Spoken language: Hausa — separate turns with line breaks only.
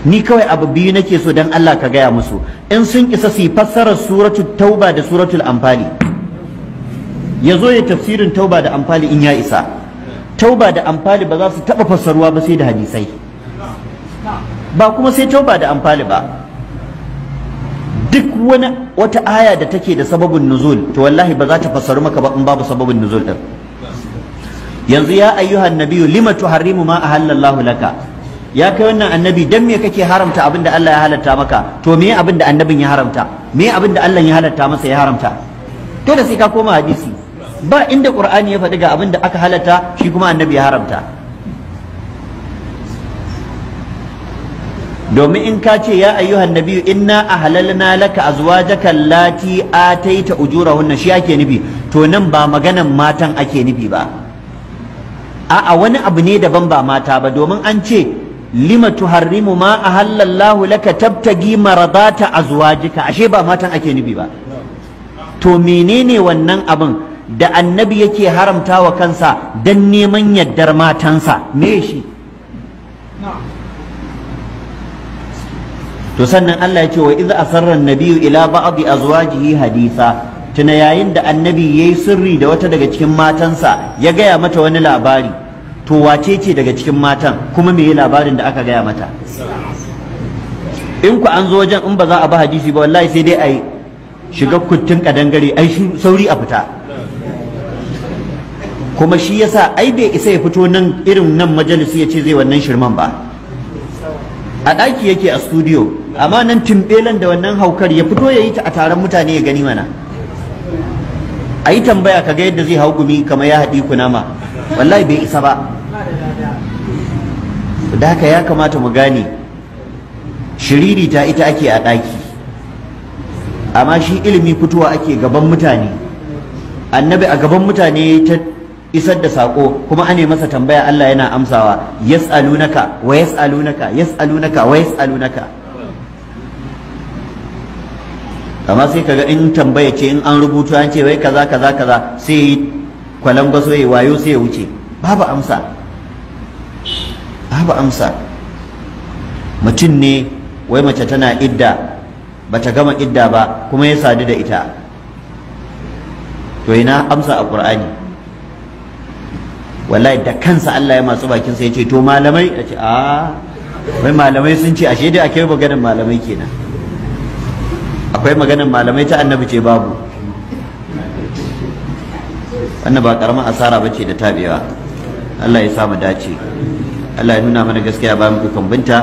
Ni kawai abu biyu nake so dan Allah ka gaya musu, in sun isa su yi fassarar suratul tauba da suratul anfali. Ya zo ya tafsirin tauba da anfali in ya isa. Tauba da anfali ba za su taɓa fassaruwa ba sai da hadisai, ba kuma sai tauba da anfali ba. Duk wani wata aya da take da sababin nuzul, to wallahi ba za ta fassaru maka ba in babu sababin nuzul din. Yanzu ya ayyuhan nabiyyu lima tuharrimu ma ahallallahu laka, ya kai wannan annabi dan me kake haramta abin da Allah ya halatta maka? To me abin da annabin ya haramta? Me abin da Allah ya halatta masa ya haramta? Dole sai ka koma hadisi. Ba inda Qur'ani ya faɗi ga abin da aka halatta shi kuma annabi ya haramta. Domin in ka ce ya ayyuhan nabiyyu inna ahlalna laka azwajaka allati ataita ujurahunna, shi ake nufi. To nan ba maganan matan ake nufi ba, a'a wani abu ne daban ba mata ba. Domin an ce lima tuharrimu ma ahallallahu laka tabtagi maradata azwajika, ashe ba matan ake nufi ba. To menene wannan abin da annabi yake haramta wa kansa dan neman yaddar matansa? Me shi? To sannan Allah ya ce wa idza asarra an-nabiyyu ila ba'di azwajihi haditha, tuna yayin da annabi yayi sirri da wata daga cikin matansa ya gaya mata wani labari. To wace ce daga cikin matan kuma me labarin da aka gaya mata? In ku an zo wajen in ba za a ba hadisi ba, wallahi sai dai ai shiga kuttun kadangare, ai sauri a fita. Kuma shi yasa ai bai isa ya fito nan irin nan majalisi ya ce zai wannan shirman ba. A ɗaki yake a studio, amma nan timbelan da wannan haukar ya fito ya yi ta a taron mutane ya gani mana. A yi tambaya kaga yadda zai hau gumi kamar ya haɗi kunama, wallahi bai isa ba. Da haka ya kamata mu gane shiriri ta ita ake a ɗaki, amma shi ilimi fitowa ake gaban mutane. Annabi a gaban mutane ta isar da sako, kuma ane masa tambaya Allah yana amsawa, yas'alunaka wa yas'alunaka yas'alunaka wa yas'alunaka. Amma sai kaga in tambaya ce in an rubuta an ce wai kaza kaza kaza, sai kwalangwaso ya wayo sai ya wuce, babu amsa, babu amsa. Mutum ne wai mace tana idda bata gama idda ba kuma ya sadu da ita, to ina amsa a Qur'ani? Wallahi da kansa Allah ya matsu bakin sa yace to malamai, yace a wai malamai sun ce, ashe dai akwai maganar malamai kenan. Akwai maganar malamai ta annabi ce babu. Wannan ba karamar asara bace da tabewa. Allah ya sa mu dace. Allah ya nuna mana gaskiya ba mu ikon binta,